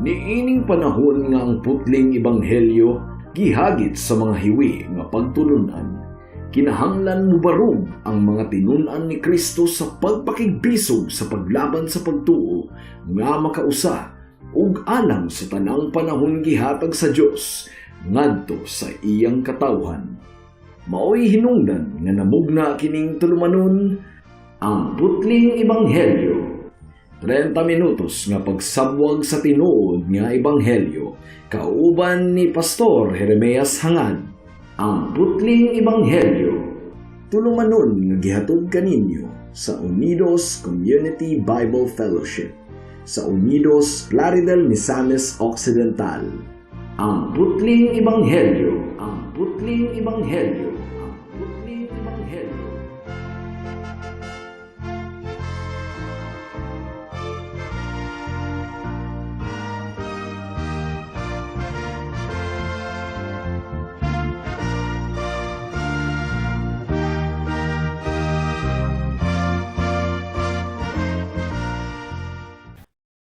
Niining panahon nga ang putling ebanghelyo gihagit sa mga hiwi nga pagtulunan, kinahanglan mubarog ang mga tinun-an ni Kristo sa pagpakigbisog sa paglaban sa pagtuo nga makausa ug alang sa tanang panahon gihatag sa Dios ngadto sa iyang katawhan. Maoy hinungdan nga namugna kining tulumanon, ang putling ebanghelyo. 30 minutos nga pagsabwag sa tinuod nga ebanghelyo kauban ni Pastor Jeremias Hangad. Ang putling ebanghelyo. Tulumanon nga gihatod kaninyo sa Unidos Community Bible Fellowship sa Unidos, Plaridel, Misamis Occidental. Ang putling ebanghelyo. Ang putling ebanghelyo. Ang putling ebanghelyo.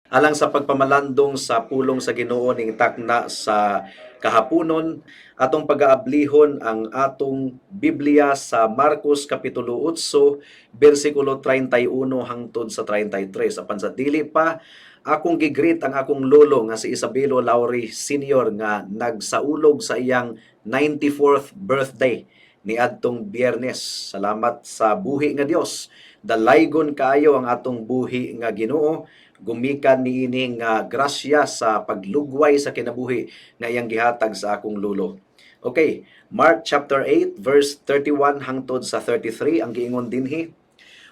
Alang sa pagpamalandong sa pulong sa Ginoo ning takna sa kahaponon, atong pag-aablihon ang atong Biblia sa Marcos kapitulo 8 bersikulo 31 hangtod sa 33. Apan sa dili pa, akong gigreet ang akong lolo nga si Isabelo Lauri Senior nga nagsaulog sa iyang 94th birthday niadtong Biyernes. Salamat sa buhi nga Dios. Dalaygon kaayo ang atong buhi nga Ginoo, gumikan niini nga grasya sa paglugway sa kinabuhi nga iyang gihatag sa akong lolo. Okay, Mark chapter 8 verse 31 hangtod sa 33 ang giingon dinhi.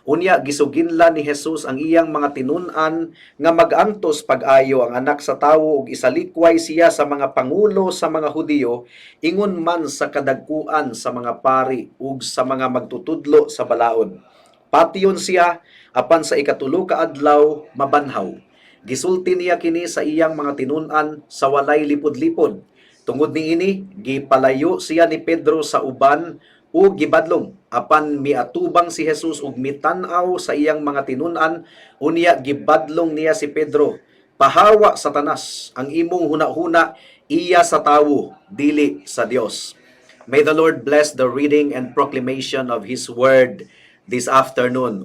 Unya gisuginlan ni Jesus ang iyang mga tinun-an nga mag-antos pag-ayo ang anak sa tawo ug isalikway siya sa mga pangulo sa mga Hudiyo, ingon man sa kadagkuan sa mga pari ug sa mga magtutudlo sa balaod. Patiyon siya, apan sa ikatulo ka adlaw mabanhaw. Gisulti niya kini sa iyang mga tinun-an sa walay lipod-lipod. Tungod niini, gipalayo siya ni Pedro sa uban ug gibadlong. Apan miatubang si Jesus ug mitan-aw sa iyang mga tinun-an, unya gibadlong niya si Pedro. "Pahawa, Satanas, ang imong hunahuna iya sa tawo, dili sa Dios." May the Lord bless the reading and proclamation of His word this afternoon.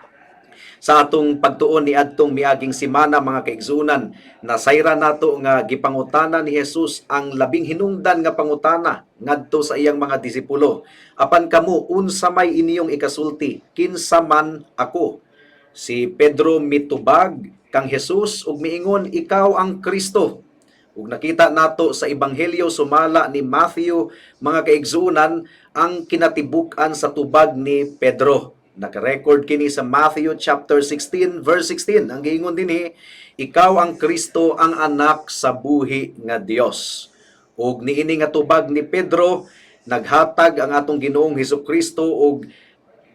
Sa atong pagtuon ni adtong miaging simana, mga kaigsunan, nasayra nato nga gipangutana ni Jesus ang labing hinungdan nga pangutana ngadto sa iyang mga disipulo. "Apan kamo, unsa may inyong ikasulti, kinsa man ako?" Si Pedro mitubag kang Jesus ug miingon, "Ikaw ang Kristo." Ug nakita nato sa Ebanghelyo sumala ni Matthew, mga kaigsunan, ang kinatibuk-an sa tubag ni Pedro. Naka-record kini sa Matthew chapter 16 verse 16. Ang giingon dinhi, "Ikaw ang Kristo, ang anak sa buhi nga Dios." Ug niini nga tubag ni Pedro, naghatag ang atong Ginoong Hesukristo og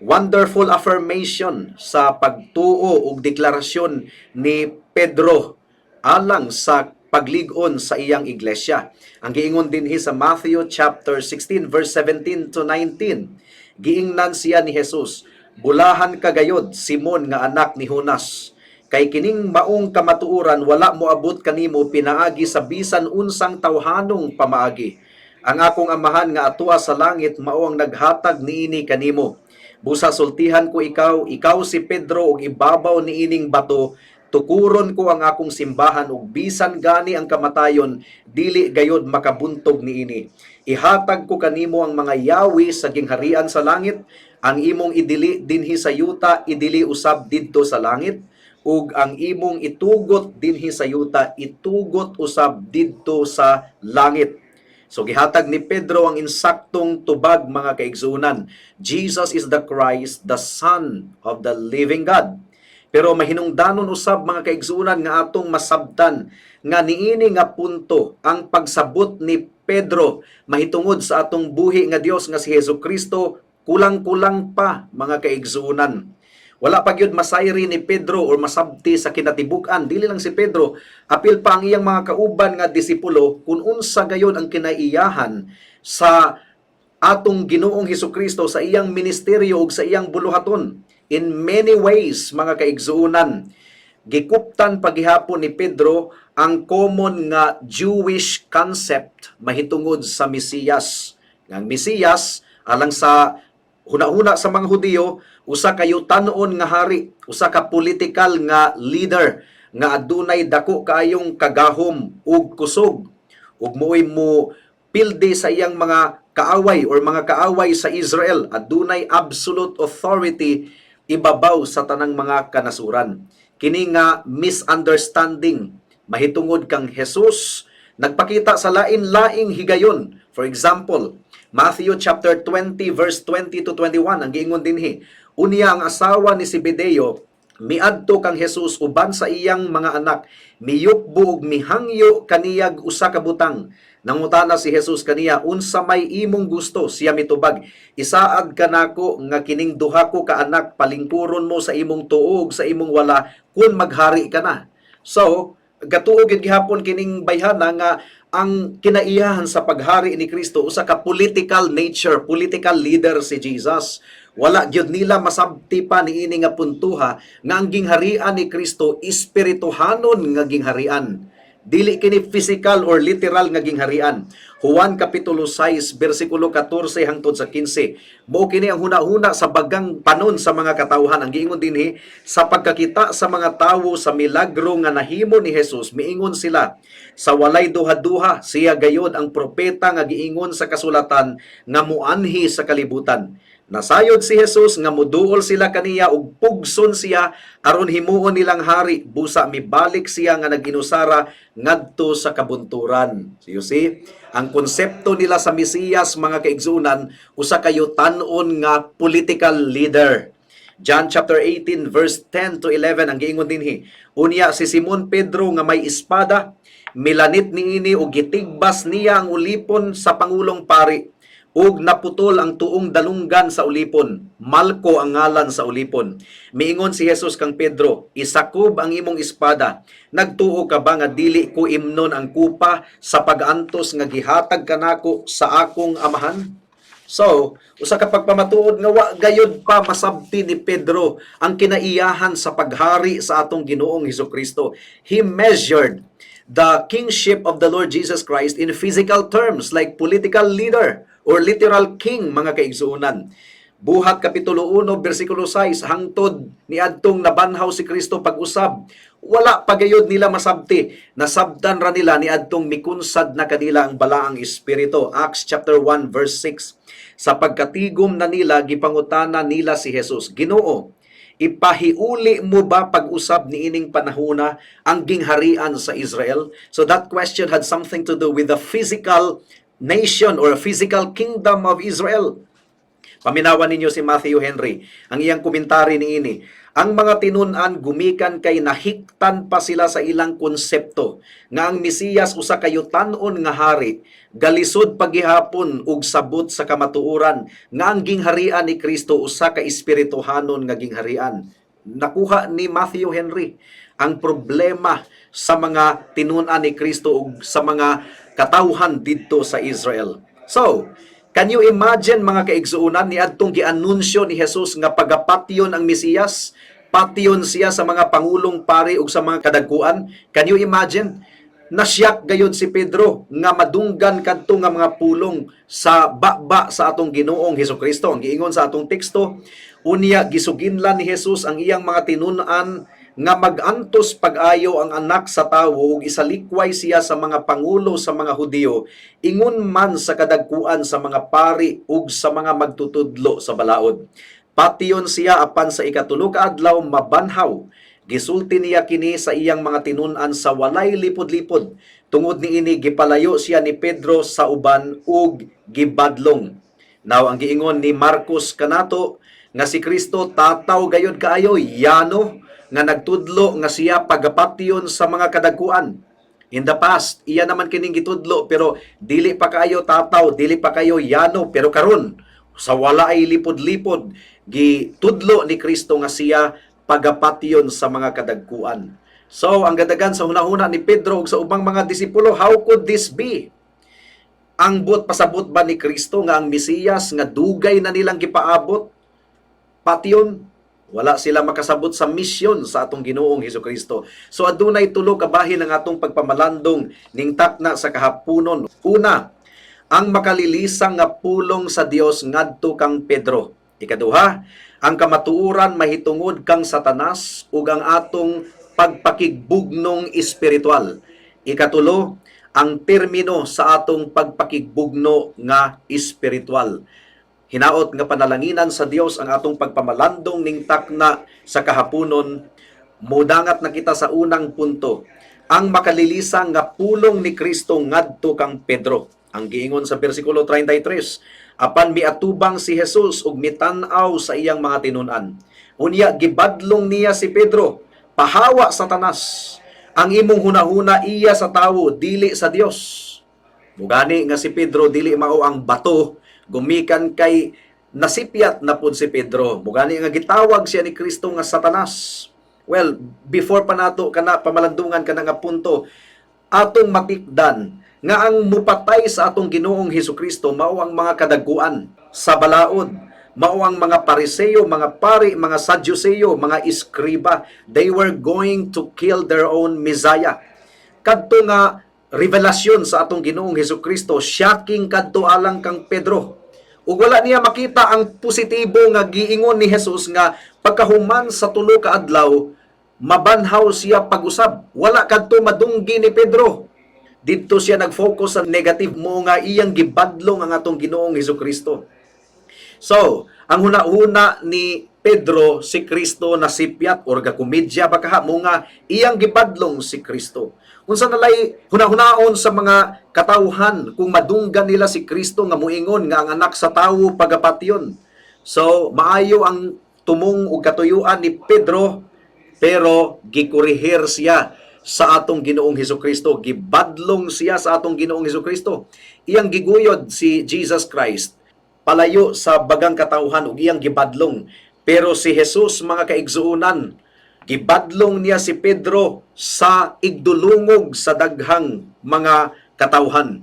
wonderful affirmation sa pagtuo ug deklarasyon ni Pedro alang sa paglig-on sa iyang iglesia. Ang giingon dinhi sa Matthew chapter 16 verse 17 to 19. Giingnan siya ni Jesus, "Bulahan ka gayod, Simon nga anak ni Jonas. Kay kining maong kamatuoran wala moabot kanimo pinaagi sa bisan unsang tawhanong pamaagi. Ang akong Amahan nga atua sa langit mao ang naghatag niini kanimo. Busa sultihan ko ikaw, ikaw si Pedro, ug ibabaw niining bato tukuron ko ang akong simbahan, ug bisan gani ang kamatayon dili gayod makabuntog niini. Ihatag ko kanimo ang mga yawi sa gingharian sa langit. Ang imong idili dinhi sa yuta, idili usab didto sa langit, ug ang imong itugot dinhi sa yuta, itugot usab didto sa langit." So gihatag ni Pedro ang insaktong tubag, mga kaigsunan. Jesus is the Christ, the Son of the living God. Pero mahinungdanon usab, mga kaigsunan, nga atong masabtan nga niini nga punto ang pagsabot ni Pedro mahitungod sa atong buhi nga Dios nga si Hesus Kristo kulang-kulang pa, mga kaigsunan. Wala pa gyud masayri ni Pedro or masabti sa kinatibuk-an, dili lang si Pedro, apil pa ang iyang mga kauban nga disipulo, kung unsa gayon ang kinaiyahan sa atong Ginoong Hesukristo sa iyang ministeryo ug sa iyang buluhaton. In many ways, mga kaigsuonan, Gikuptan pagihapon ni Pedro ang common nga Jewish concept mahitungod sa Mesiyas. Nga ang Mesiyas, alang sa hunahuna sa mga Hudiyo, usa ka yutanon nga hari, usa ka political nga leader nga adunay dako kaayong kagahom ug kusog ug mo'y mo pildi sa iyang mga kaaway or mga kaaway sa Israel. Adunay absolute authority ibabaw sa tanang mga kanasuran. Kini nga misunderstanding mahitungod kang Jesus nagpakita sa lain-laing higayon. For example, Matthew chapter 20 verse 20 to 21, ang giingon dinhi, "Unya ang asawa ni Zebedeo miadto kang Jesus uban sa iyang mga anak, miyukbo ug mihangyo kaniyag usa ka butang. Nangutana si Jesus kaniya, 'Unsa may imong gusto?' Siya mitubag, 'Isaad kanako nga kining duha ko ka anak palingkuron mo sa imong tuo ug sa imong wala kun maghari ka na.'" So, gatuo gid gihapon kining bayhana nga ang kinaiyahan sa paghari ni Kristo usa ka political nature, political leader si Jesus. Wala gyud nila masabti pa niini nga puntuha nga ang gingharian ni Kristo espirituhanon nga gingharian. Dili kini physical or literal nga gingharian. Juan kapitulo 6 bersikulo 14 hangtod sa 15. Mao kini ang huna-huna sa bagang panon sa mga katawhan. Ang giingon dinhi, "Sa pagkakita sa mga tawo sa milagro nga nahimo ni Jesus, miingon sila, 'Sa walay duha-duha, siya gayod ang propeta nga giingon sa kasulatan nga muanhi sa kalibutan.' Nasayod si Jesus nga muduol sila kaniya ug pugson siya aron himuon nilang hari, busa mibalik siya nga nag-inusara ngadto sa kabunturan." So you see, ang konsepto nila sa Mesiyas, mga kaigsunan, usa ka yutanon nga political leader. John chapter 18 verse 10 to 11, ang giingon dinhi, "Unya si Simon Pedro nga may espada, milanit niini ug gitigbas niya ang ulipon sa pangulong pari ug naputol ang tuong dalunggan sa ulipon. Malko ang ngalan sa ulipon. Miingon si Jesus kang Pedro, 'Isakob ang imong espada. Nagtuo ka ba nga dili ko imnon ang kupa sa pag-antos nga gihatag kanako sa akong Amahan?'" So, usa ka pagpamatuod nga wa gayud pa masabti ni Pedro ang kinaiyahan sa paghari sa atong Ginoong Hesukristo. He measured the kingship of the Lord Jesus Christ in physical terms, like political leader or literal king, mga kaigsuonan. Buhat kapitulo 1 bersikulo 6 hangtod niadtong nabanhaw si Kristo pag-usab, wala pa gayud nila masabti. Nasabtan ra nila niadtong mikunsad na kanila ang Balaang Espiritu. Acts chapter 1 verse 6. "Sa pagkatigom na nila, gipangutana nila si Jesus, 'Ginoo, ipahiuli mo ba pag-usab niining panahona ang gingharian sa Israel?'" So that question had something to do with the physical nation or physical kingdom of Israel. Paminawan ninyo si Matthew Henry, ang iyang komentary niini. "Ang mga tinun-an gumikan kay nahiktan pa sila sa ilang konsepto nga ang Mesiyas usa ka yutanon nga hari, galisod pagihapon og sabot sa kamatuoran nga ang gingharian ni Kristo usa ka espirituhanon nga gingharian." Nakuha ni Matthew Henry ang problema sa mga tinun-an ni Kristo ug sa mga katawhan didto sa Israel. So, can you imagine, mga kaigsuonan, niadtong gianunsyo ni Jesus nga pagapatyon ang Mesiyas? Patyon siya sa mga pangulong pari ug sa mga kadagkuan. Can you imagine? Nasyak gayud si Pedro nga madunggan kadto nga mga pulong sa baba sa atong Ginoong Hesukristo. Ang giingon sa atong teksto, "Unya gisuginlan ni Jesus ang iyang mga tinun-an nga mag-antos pag-ayo ang Anak sa Tawo ug isalikway siya sa mga pangulo sa mga Hudiyo, ingon man sa kadagkuan sa mga pari ug sa mga magtutudlo sa balaod. Patyon siya, apan sa ikatulo ka adlaw mabanhaw. Gisulti niya kini sa iyang mga tinun-an sa walay lipod-lipod. Tungod niini gipalayo siya ni Pedro sa uban ug gibadlong." Now, ang giingon ni Marcos kanato nga si Kristo tataw gayud kaayo, yano nga nagtudlo nga siya pagapatyon sa mga kadagkuan. In the past, iya naman kining gitudlo, pero dili pa kayo tataw, dili pa kayo yano, pero karon sa wala ay lipod-lipod gitudlo ni Kristo nga siya pagapatyon sa mga kadagkuan. So, ang gadagan sa hunahuna ni Pedro ug sa ubang mga disipulo, how could this be? Ang buot pasabot ba ni Kristo nga ang Mesiyas nga dugay na nilang gipaabot patyon? Wala sila makasabot sa misyon sa atong Ginoong Hesukristo. So adunay tulo ka bahin ang atong pagpamalandong ning takna sa kahaponon. Una, ang makalilisang nga pulong sa Dios ngadto kang Pedro. Ikaduha, ang kamatuoran mahitungod kang Satanas ug ang atong pagpakigbugnong espiritual. Ikatulo, ang termino sa atong pagpakigbugno nga espiritual. Hinaot nga panalanginan sa Dios ang atong pagpamalandong ning takna sa kahaponon. Mudangat na kita sa unang punto, ang makalilisang nga pulong ni Kristo ngadto kang Pedro. Ang giingon sa bersikulo 33, apan miatubang si Jesus ug mitan-aw sa iyang mga tinun-an. Unya gibadlong niya si Pedro, "Pahawa, Satanas! Ang imong hunahuna iya sa tawo, dili sa Dios." Mugani nga si Pedro dili mao ang bato gumikan kay nasipyat na pud si Pedro. Mugani nga gitawag siya ni Kristo nga Satanas. Well, before pa nato kana pamalandungan kana nga punto, atong matikdan nga ang mupatay sa atong Ginoong Hesukristo mao ang mga kadaguan sa balaod, mao ang mga Pariseo, mga pari, mga Sadduceo, mga eskriba. They were going to kill their own Messiah. Kadto nga revelasyon sa atong Ginoong Hesukristo, shocking kadto alang kang Pedro. Ug wala niya makita ang positibo nga giingon ni Jesus nga pagkahuman sa 3 ka adlaw mabanhaw siya pag-usab. Wala kadto madunggi ni Pedro. Didto siya nag-focus sa negative mo nga iyang gibadlong ang atong Ginoong Hesukristo. So, ang huna-huna ni Pedro, si Kristo nasipyat or gakomedya ba kaha mo nga iyang gibadlong si Kristo. Unsa nalay hunahunaon sa mga katawhan kung madunggan nila si Kristo nga muingon nga ang Anak sa Tawo pagapatyon? So, maayo ang tumong ug katuyuan ni Pedro, pero gikorehir siya sa atong Ginoong Hesukristo, gibadlong siya sa atong Ginoong Hesukristo. Iyang giguyod si Jesus Christ palayo sa bagang katawhan ug iyang gibadlong. Pero si Jesus, mga kaigsuonan, gibadlong niya si Pedro sa igdulungog sa daghang mga katawhan.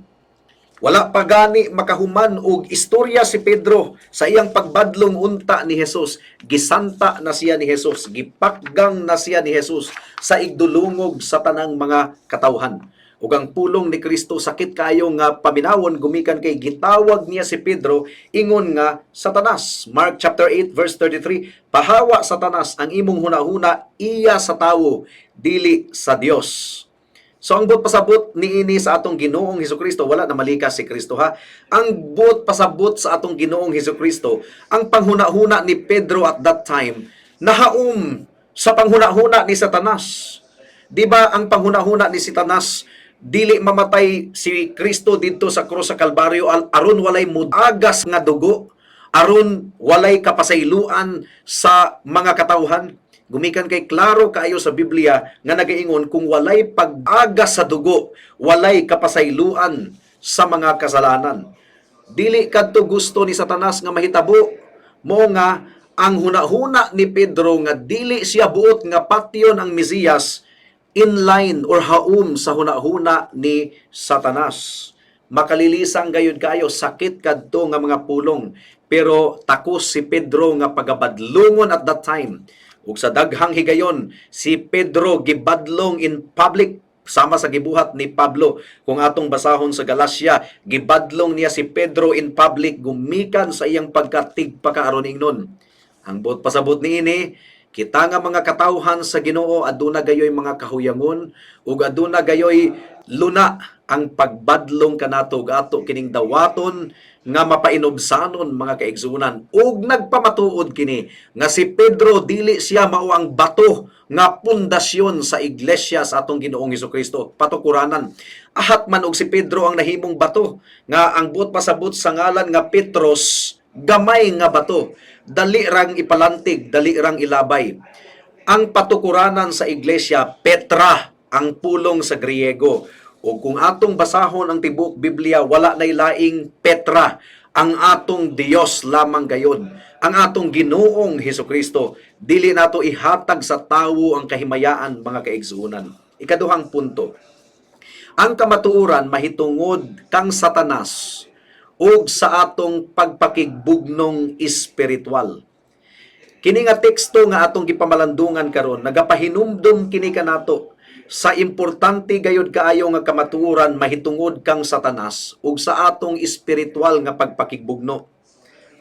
Wala pa gani makahuman og istorya si Pedro sa iyang pagbadlong unta ni Jesus. Gisanta na siya ni Jesus, gipakgang na siya ni Jesus sa igdulungog sa tanang mga katawhan. Ug ang pulong ni Kristo sakit kayo nga paminawon gumikan kay gitawag niya si Pedro ingon nga Satanas. Mark chapter 8 verse 33, "Pahawa, Satanas, ang imong hunahuna iya sa tawo, dili sa Dios." So ang buot pasabot niini sa atong Ginoong Hesukristo, wala na malikas si Kristo ha. Ang buot pasabot sa atong Ginoong Hesukristo, ang panghunahuna ni Pedro at that time nahaom sa panghunahuna ni Satanas. Di ba ang panghunahuna ni Satanas, dili mamatay si Kristo didto sa krus sa Kalbaryo aron walay muagas nga dugo, aron walay kapasayloan sa mga katawhan? Gumikan kay klaro kaayo sa Biblia nga nagaingon kung walay pag-agas sa dugo, walay kapasayloan sa mga kasalanan. Dili kadto gusto ni Satanas nga mahitabo mo nga ang hunahuna ni Pedro nga dili siya buot nga patyon ang Mesiyas in line or haum sa hunahuna ni Satanas. Makalilisang gayud kaayo, sakit kadto nga mga pulong. Pero takos si Pedro nga pagabadlungon at that time. Ug sa daghang higayon, si Pedro gibadlong in public sama sa gibuhat ni Pablo. Kung atong basahon sa Galacia, gibadlong niya si Pedro in public gumikan sa iyang pagkatigpakaaron ingnon. Ang buot pasabot niini, kita nga mga katawhan sa Ginoo aduna gayoy mga kahuyangon ug aduna gayoy luna ang pagbadlong kanato ug ato kining dawaton nga mapainubsanon, mga kaigsuonan. Ug nagpamatuod kini nga si Pedro dili siya mao ang bato nga pundasyon sa iglesia sa atong Ginoong Hesukristo, patukuranan. Ahat man og si Pedro ang nahimong bato, nga ang buot pasabot sa ngalan nga Petros, gamay nga bato, dali rang ipalantig, dali rang ilabay. Ang patukuranan sa iglesia, Petra ang pulong sa Griego. O kung atong basahon ang tibuok Biblia, wala nay laing Petra. Ang atong Dios lamang gayon. Ang atong Ginoong Hesukristo. Dili nato ihatag sa tawo ang kahimayaan, mga kaigsuonan. Ikaduhang punto. Ang kamatuoran mahitungod kang Satanas ug sa atong pagpakigbugnong espiritual. Kini nga teksto nga atong gipamalandungan karon, nagapahinumdum kini kanato sa importante gayud kaayo nga kamatuoran mahitungod kang Satanas ug sa atong espiritual nga pagpakigbugno.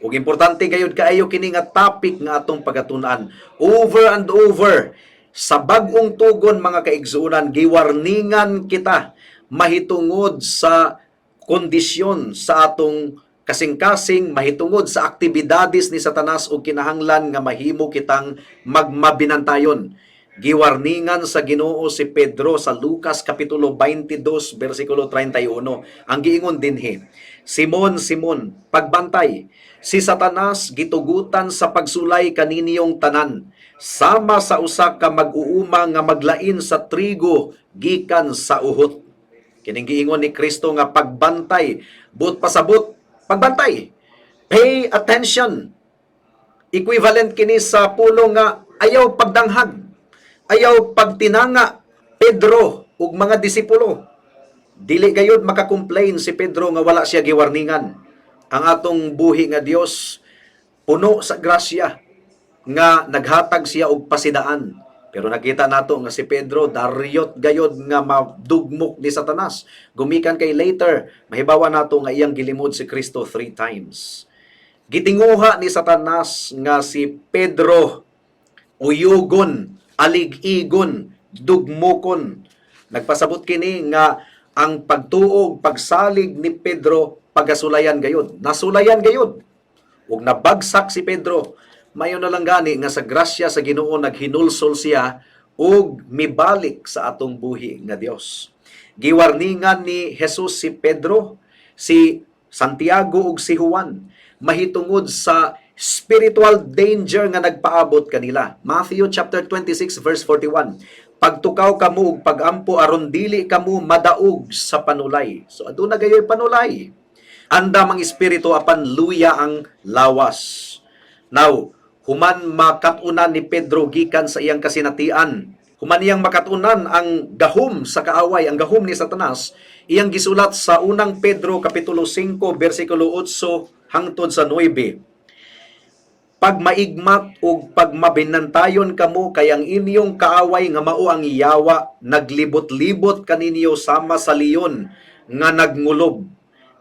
Ug importante gayud kaayo kini nga topic nga atong pagatun-an. Over and over sa Bag-ong Tugon, mga kaigsuonan, giwarningan kita mahitungod sa kondisyon sa atong kasing-kasing, mahitungod sa aktibidades ni Satanas ug kinahanglan nga mahimo kitang magmabinantayon. Giwarningan sa Ginoo si Pedro sa Lucas kapitulo 22 bersikulo 31. Ang giingon dinhi, "Simon, Simon, pagbantay, si Satanas gitugutan sa pagsulay kaninyong tanan, sama sa usa ka mag-uuma nga maglain sa trigo gikan sa uhot." Kining giingon ni Kristo nga pagbantay, buot pasabot, pagbantay. Pay attention. Equivalent kini sa pulong nga ayaw pagdanghag, ayaw pagtinanga, Pedro ug mga disipulo. Dili gayud maka-complain si Pedro nga wala siya giwarningan. Ang atong buhi nga Dios puno sa grasya nga naghatag siya og pasidaan. Pero nakita nato nga si Pedro daryot gayod nga madugmok ni Satanas. Gumikan kay later, mahibawa nato nga iyang gilimod si Kristo three times. Gitinguha ni Satanas nga si Pedro uyugon, alig-igon, dugmokon. Nagpasabot kini nga ang pagtuo, pagsalig ni Pedro pagasulayan gayod. Nasulayan gayod. Ug nabagsak si Pedro. Mayo na lang gani nga sa grasya sa Ginoo naghinulsol siya ug mibalik sa atong buhi nga Dios. Giwarningan ni Jesus si Pedro, si Santiago ug si Juan mahitungod sa spiritual danger nga nagpaabot kanila. Matthew chapter 26 verse 41. "Pagtukaw kamo ug pagampo aron dili kamo madaog sa panulay." So aduna gayoy panulay. Andam ang espiritu apan luya ang lawas. Now, human makatunan ni Pedro gikan sa iyang kasinatian, human iyang makatunan ang gahom sa kaaway, ang gahom ni Satanas, iyang gisulat sa Unang Pedro kapitulo 5 bersikulo 8 hangtod sa 9. "Pagmaigmat ug pagmabinantayon kamo kay ang inyong kaaway nga mao ang yawa naglibot-libot kaninyo sama sa leon nga nagngulob,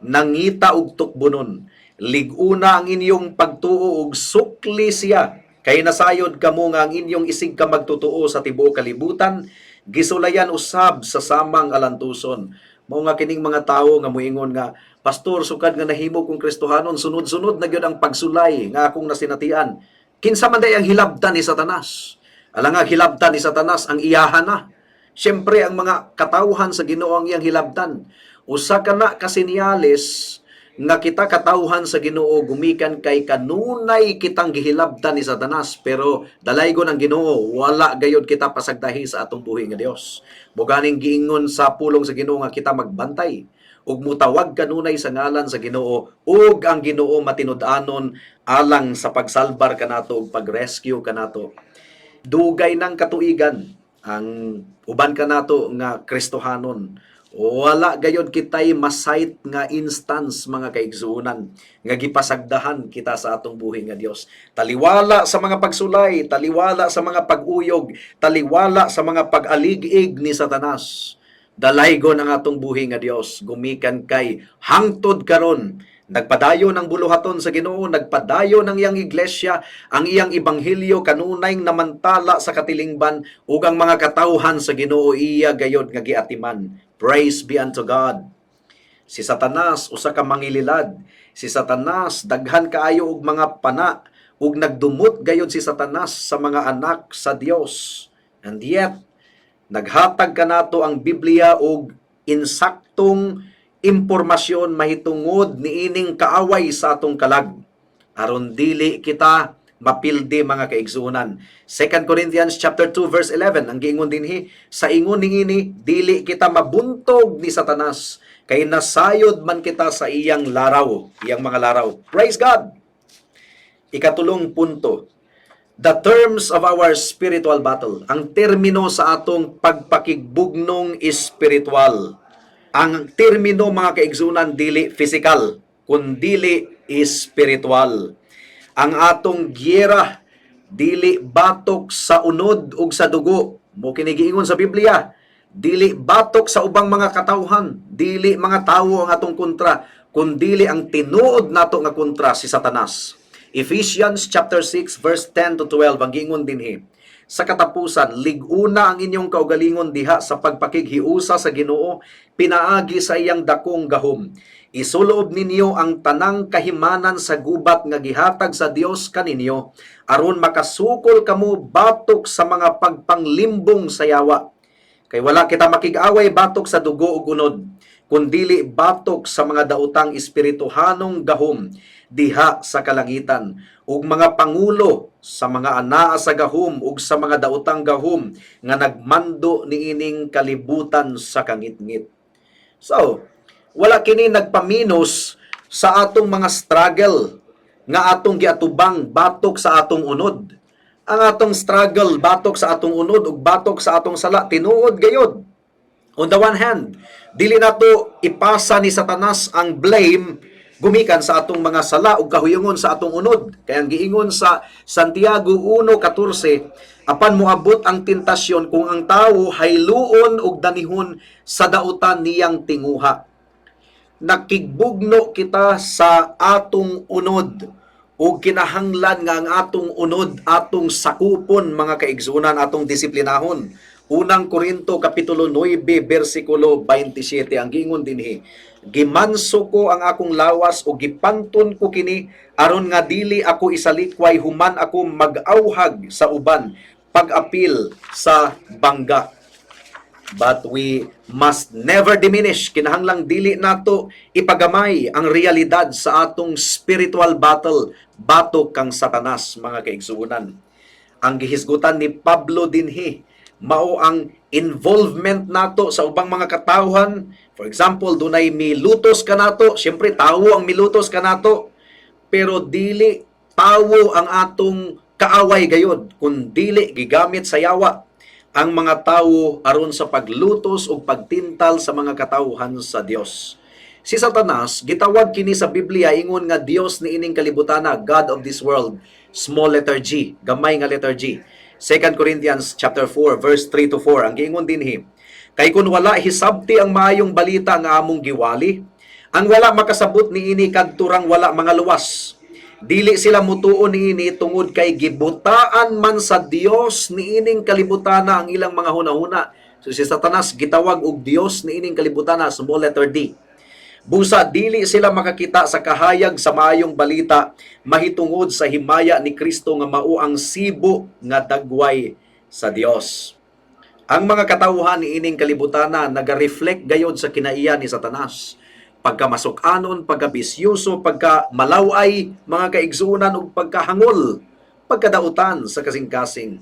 nangita og tukbonon. Lig-una ang inyong pagtuo ug sukli siya kay nasayod kamo nga ang inyong isig ka magtotoo sa tibuok kalibutan gisulayan usab sa samang alantuson." Mao nga kining mga tawo nga moingon nga, "Pastor, sukad nga nahimo kong Kristohanon, sunod-sunod na gyud ang pagsulay nga akong nasinatian." Kinsa man day ang hilabtan ni Satanas? Alangan hilabtan ni Satanas ang iyahan na. Siyempre, ang mga katawhan sa Ginoo ang iyang hilabtan. Usa ka na kasinyales nga kita katawhan sa Ginoo gumikan kay kanunay kitang gihilabtan ni Satanas, pero dalaygon ang Ginoo, wala gayod kita pasagdahi sa atong buhi nga Dios. Mao ganing giingon sa pulong sa Ginoo nga kita magbantay ug mutawag kanunay sa ngalan sa Ginoo ug ang Ginoo matinud-anon alang sa pagsalbar kanato ug pag-rescue kanato. Dugay ng katuigan ang uban kanato nga Kristohanon, wala gayod kitay ma-cite nga instance, mga kaigsuonan, nga gipasagdahan kita sa atong buhi nga Dios. Taliwala sa mga pagsulay, taliwala sa mga pag-uyog, taliwala sa mga pag-alig-ig ni Satanas, dalaygon ang atong buhi nga Dios gumikan kay hangtod karon nagpadayon ang buluhaton sa Ginoo, nagpadayon ang iyang iglesia, ang iyang ebanghelyo kanunay namantala sa katilingban ug ang mga katawhan sa Ginoo iya gayod nga giatiman. Praise be unto God. Si Satanas usa ka mangililad. Si Satanas daghan kaayo og mga pana ug nagdumot gayod si Satanas sa mga anak sa Dios. And yet naghatag kanato ang Biblia og insaktong impormasyon mahitungod niining kaaway sa atong kalag aron dili kita mapildi, mga kaigsuonan. 2 Corinthians chapter 2 verse 11 ang giingon dinhi, "Sa ingon niini dili kita mabuntog ni Satanas kay nasayod man kita sa iyang laraw, iyang mga laraw." Praise God. Ikatulong punto, the terms of our spiritual battle. Ang termino sa atong pagpakigbugnong espiritual. Ang termino, mga kaigsuonan, dili physical, kundili spiritual. Ang atong giyera Dili batok sa unod ug sa dugo. Mao kini giingon sa Biblia. Dili batok sa ubang mga katawhan, dili mga tawo ang atong kontra, kundili ang tinuod nato nga kontra, si Satanas. Ephesians chapter 6 verse 10 to 12 ang giingon dinhi. "Sa katapusan, lig-una ang inyong kaugalingon diha sa pagpakighiusa sa Ginoo pinaagi sa iyang dakong gahom. Isulob ninyo ang tanang kahimanan sa gubat nga gihatag sa Dios kaninyo aron makasukol kamo batok sa mga pagpanglimbong sa yawa. Kay wala kita makig-away batok sa dugo ug unod, kundili batok sa mga daotang espirituhanong gahom diha sa kalangitan ug mga pangulo sa mga anaa sa gahom ug sa mga daotang gahom nga nagmando niining kalibutan sa kangitngit." So, wala kini nagpaminos sa atong mga struggle nga atong giatubang batok sa atong unod. Ang atong struggle batok sa atong unod ug batok sa atong sala, tinuod gayod. On the one hand, dili nato ipasa ni Satanas ang blame gumikan sa atong mga sala ug kahuyungon sa atong unod. Kaya ang giingon sa Santiago 1:14, "Apan moabot ang tentasyon kung ang tawo hayluon ug danihon sa dautan niyang tinguha." Nakigbugno kita sa atong unod ug kinahanglan nga ang atong unod atong sakupon, mga kaigsunan, atong disiplinahon. Unang Korinto kapitulo 9 bersikulo 27 ang giingon dinhi, "Gimanso ko ang akong lawas ug gipanton ko kini aron nga dili ako isalikway human ako mag-awhag sa uban pag-apil sa bangga." But we must never diminish. Kinahanglang dili nato ipagamay ang realidad sa atong spiritual battle batok kang Satanas, mga kaigsuonan. Ang gihisgutan ni Pablo dinhi mao ang involvement nato sa ubang mga katawhan. For example, dunay milutos kanato, siyempre tawo ang milutos kanato, pero dili tawo ang atong kaaway gayod, kun dili gigamit sa yawa ang mga tawo aron sa paglutos ug pagtintal sa mga katawhan sa Dios. Si Satanas, gitawag kini sa Biblia ingon nga Dios niining kalibutana, God of this world, small letter G, gamay nga letter G. 2 Corinthians chapter 4 verse 3 to 4 ang giingon dinhi. "Kay kun wala hisabti ang maayong balita nga among giwali, ang wala makasabot niini kadturang wala mga luwas. Dili sila mutuo niini tungod kay gibutaan man sa Dios niining kalibutana ang ilang mga hunahuna." So si Satanas gitawag og Dios niining kalibutana, small letter D. "Busa dili sila makakita sa kahayag sa maayong balita mahitungod sa himaya ni Kristo nga mao ang sibo nga dagway sa Dios." Ang mga katawhan niining kalibutana naga-reflect gayod sa kinaiya ni Satanas. Pagkamasuk-anon, pagkabisyoso, pagka malaway, mga kaigsuonan, ug pagkahangol, pagkadautan sa kasing-kasing.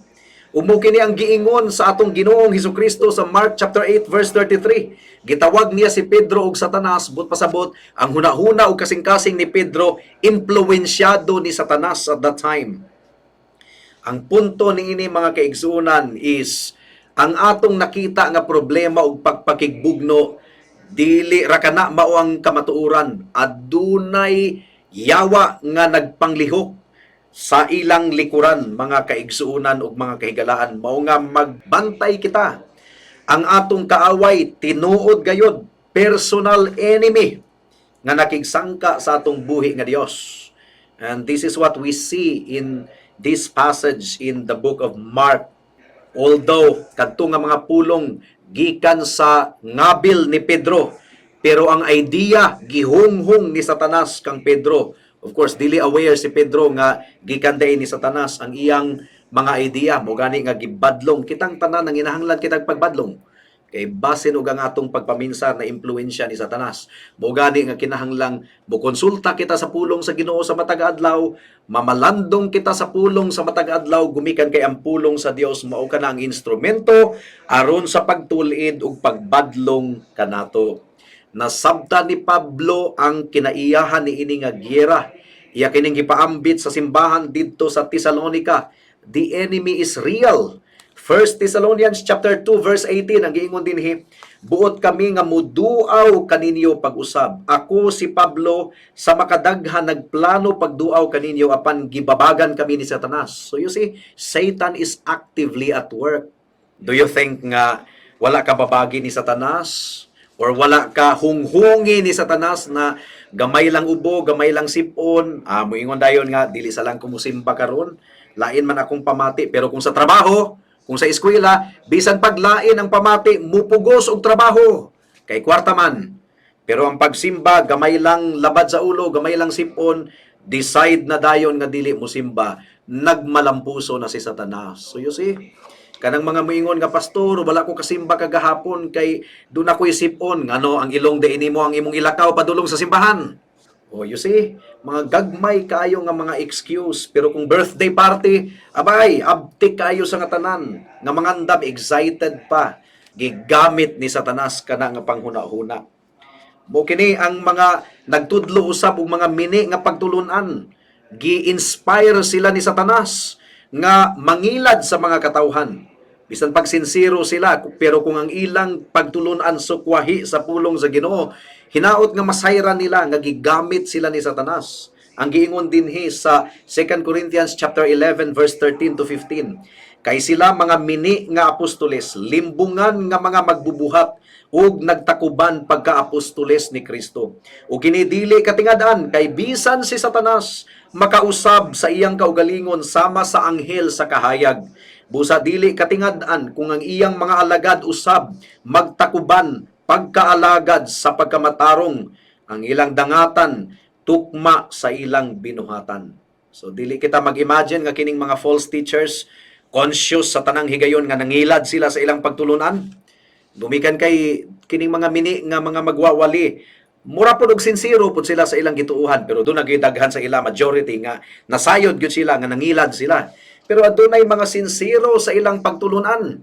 Mao kini ang giingon sa atong Ginoong Hesukristo sa Mark chapter 8 verse 33. Gitawag niya si Pedro og Satanas, but pasabot ang hunahuna ug kasing-kasing ni Pedro impluwensyado ni Satanas at that time. Ang punto niini, mga kaigsuonan, is ang atong nakita nga problema ug pagpakigbugno, dili ra kana mao ang kamatuoran. Adunay yawa nga nagpanglihok sa ilang likuran, mga kaigsuonan ug mga kahigalaan. Mao nga magbantay kita. Ang atong kaaway tinuod gayod personal enemy nga nakigsangka sa atong buhi nga Dios. And this is what we see in this passage in the book of Mark. Although kadto nga mga pulong gikan sa ngabil ni Pedro, pero ang idea gihunghong ni Satanas kang Pedro. Of course, dili aware si Pedro nga gikan diay ni Satanas ang iyang mga idea. Mao gani nga gibadlong kitang tanan ang inahanglan kitang pagbadlong. Kay basin og ang atong pagpaminsan na impluwensya ni Satanas. Mao gani nga kinahanglang mokonsulta kita sa pulong sa Ginoo sa matag adlaw, mamalandong kita sa pulong sa matag adlaw gumikan kay ang pulong sa Dios mao kana ang instrumento aron sa pagtul-id ug pagbadlong kanato. Nasabta ni Pablo ang kinaiyahan ni ini nga giyera. Iya kining gipaambit sa simbahan didto sa Tesalonica. The enemy is real. 1 Thessalonians chapter 2 verse 18 ang giingon dinhi, "Buot kami nga muduaw kaninyo pag-usab. Ako si Pablo sa makadaghan nagplano pagduaw kaninyo, apan gibabagan kami ni Satanas." So you see, Satan is actively at work. Do you think nga wala ka babagi ni Satanas? Or wala ka hunghungi ni Satanas na gamay lang ubo, gamay lang sipon, muingon dayon nga dili sa lang ko musimba karon, lain man akong pamati, pero kung sa trabaho, kung sa eskwela, bisan paglain ang pamati, mupugos og trabaho kay kwarta man. Pero ang pagsimba, gamay lang labad sa ulo, gamay lang sipon, decide na dayon nga dili mo simba, nagmalampuso na si Satanas. So you see, kanang mga muingon nga, "Pastor, wala ko kasimba kagahapon kay duna ko'y sipon." Ngano ang ilong di nimo ang imong ilakaw padulong sa simbahan? Oh, you see, mga gagmay kayo nga mga excuse, pero kung birthday party, abay, abtik kayo sa nga tanan, nga mangandam, excited pa, gigamit ni Satanas kana nga panghuna-huna. Mo kini ang mga nagtudlo usab og mga mini nga pagtulunan, gi-inspire sila ni Satanas nga mangilad sa mga katawhan. Bisan pag sinsero sila, pero kung ang ilang pagtulunan sukwahi sa pulong sa Ginoo, hinaot nga masayran nila nga gigamit sila ni Satanas. Ang giingon dinhi sa 2 Corinthians chapter 11 verse 13 to 15, "Kay sila mga mini nga apostoles, limbungan nga mga magbubuhat ug nagtakuban pagka-apostoles ni Kristo. Ug kini dili katingad-an, kay bisan si Satanas makausab sa iyang kaugalingon sama sa anghel sa kahayag. Busa dili katingad-an kung ang iyang mga alagad usab magtakuban pagkaalagad sa pagkamatarong, ang ilang dangatan tukma sa ilang binuhatan." So dili kita mag-imagine nga kining mga false teachers conscious sa tanang higayon nga nangilad sila sa ilang pagtulunan. Gumikan kay kining mga mini nga mga magwawali, mura pod og sinsero pod sila sa ilang gituohan, pero duna gyud daghan sa ila, majority, nga nasayod gyud sila nga nangilad sila. Pero adunay mga sinsero sa ilang pagtulunan,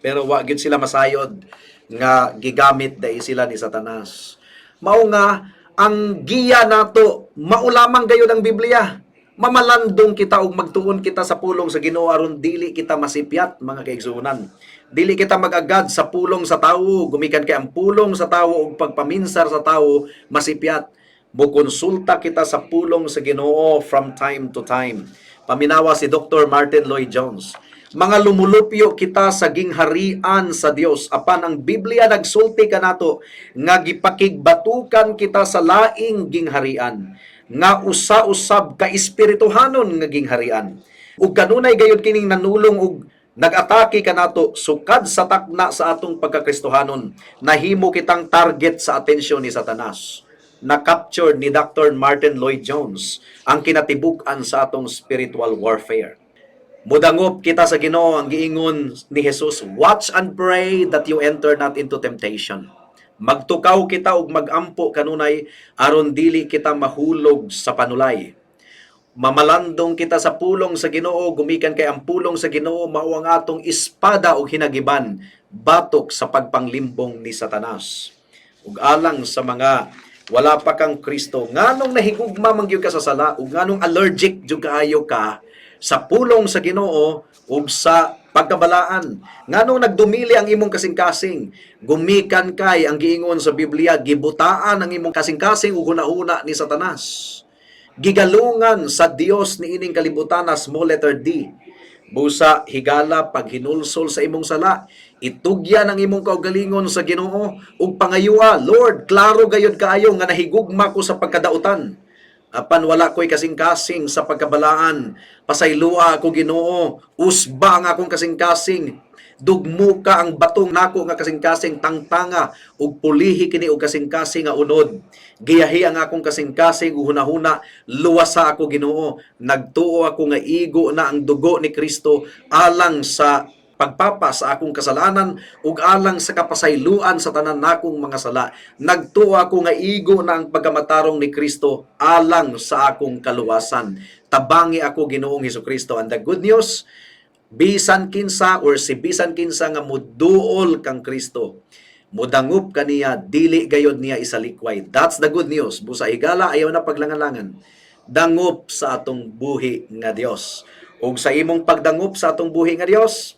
pero wa gyud sila masayod nga gigamit dai sila ni Satanas. Mao nga ang giya nato mao lamang gayud ang Biblia. Mamalandong kita ug magtuon kita sa pulong sa Ginoo aron dili kita masipyat, mga kaigsuonan. Dili kita magagad sa pulong sa tawo, gumikan kay ang pulong sa tawo ug pagpaminsar sa tawo masipyat. Mokonsulta kita sa pulong sa Ginoo from time to time. Paminawa si Dr. Martin Lloyd Jones. "Mga lumulupyo kita sa gingharian sa Dios, apan ang Biblia nagsulti kanato nga gipakigbatukan kita sa laing gingharian nga usa-usab ka espirituhanon nga gingharian. Ug kanunay gayud kining nanulong ug nag-atake kanato sukad sa takna sa atong pagkakristohanon, nahimo kitang target sa atensyon ni Satanas." Na-capture ni Dr. Martin Lloyd Jones ang kinatibuk-an sa atong spiritual warfare. Mudangop kita sa Ginoo. Ang giingon ni Jesus, "Watch and pray that you enter not into temptation." Magtukaw kita ug magampo kanunay aron dili kita mahulog sa panulay. Mamalandong kita sa pulong sa Ginoo, gumikan kay ang pulong sa Ginoo mao ang atong espada ug hinagiban batok sa pagpanglimbong ni Satanas. Ug alang sa mga wala pa kang Kristo, nganong nahigugma man gyud ka sa sala ug nganong allergic jud kaayo ka sa pulong sa Ginoo ug sa pagkabalaan? Nganong nagdumili ang imong kasing-kasing? Gumikan kay ang giingon sa Biblia, gibutaan ang imong kasing-kasing ug hunahuna ni Satanas. Gigalungan sa Dios ni ining kalibutan na small letter D. Busa higala, paghinulsol sa imong sala, itugyan ang imong kaugalingon sa Ginoo ug pangayua, "Lord, klaro gayud kaayo nga nahigugma ko sa pagkadautan. Apan wala ko'y kasing-kasing sa pagkabalaan. Pasaylua ako, Ginoo, usba ang akong kasing-kasing. Dugmuka ang batong nako nga kasing-kasing, tangtanga ug pulihi kini og kasing-kasing nga unod. Giyahi ang akong kasing-kasing ug hunahuna, luwasa ako, Ginoo. Nagtuo ako nga igo na ang dugo ni Kristo alang sa pagpapa sa akong kasalanan ug alang sa kapasayloan sa tanan nakong mga sala. Nagtuo ako nga igo na ang pagkamatarong ni Kristo alang sa akong kaluwasan. Tabangi ako, Ginoong Hesukristo." And the good news, bisan kinsa or si bisan kinsa nga muduol kang Kristo, mudangup kaniya, dili gayod niya isalikway. That's the good news. Busa higala, ayaw na paglangalangan. Dangup sa atong buhi nga Dios. Ug sa imong pagdangup sa atong buhi nga Dios,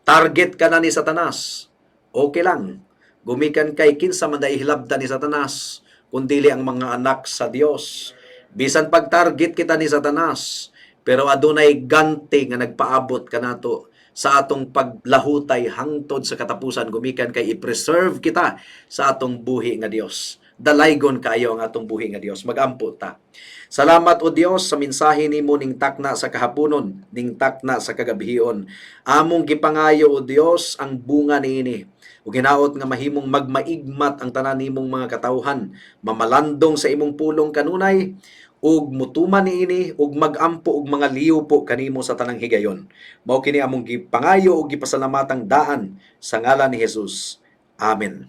Target ka na ni Satanas. Okay lang. Gumikan kay kinsa man diay hilabtan ni Satanas, kundili ang mga anak sa Dios. Bisan pag-target kita ni Satanas, pero adunay ganti nga nagpaabot kanato sa atong paglahutay hangtod sa katapusan, gumikan kay i-preserve kita sa atong buhi nga Dios. Dalaygon kaayo ang atong buhi nga Dios. Magampo ta. Salamat, O Dios, sa mensahe nimo ning takna sa kahaponon, ning takna sa kagabhion. Among gipangayo, O Dios, ang bunga niini. Ug hinaot nga mahimong magmaigmat ang tanan nimong mga katawhan, mamalandong sa imong pulong kanunay ug mutuman niini ug magampo og mga liupo kanimo sa tanang higayon. Mao kini among gipangayo ug gipasalamatang daan sa ngalan ni Jesus. Amen.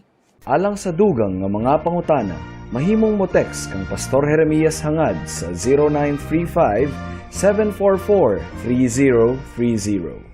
Alang sa dugang nga mga pangutana, mahimong mo text kang Pastor Jeremias Hangad sa 0935 744 3030.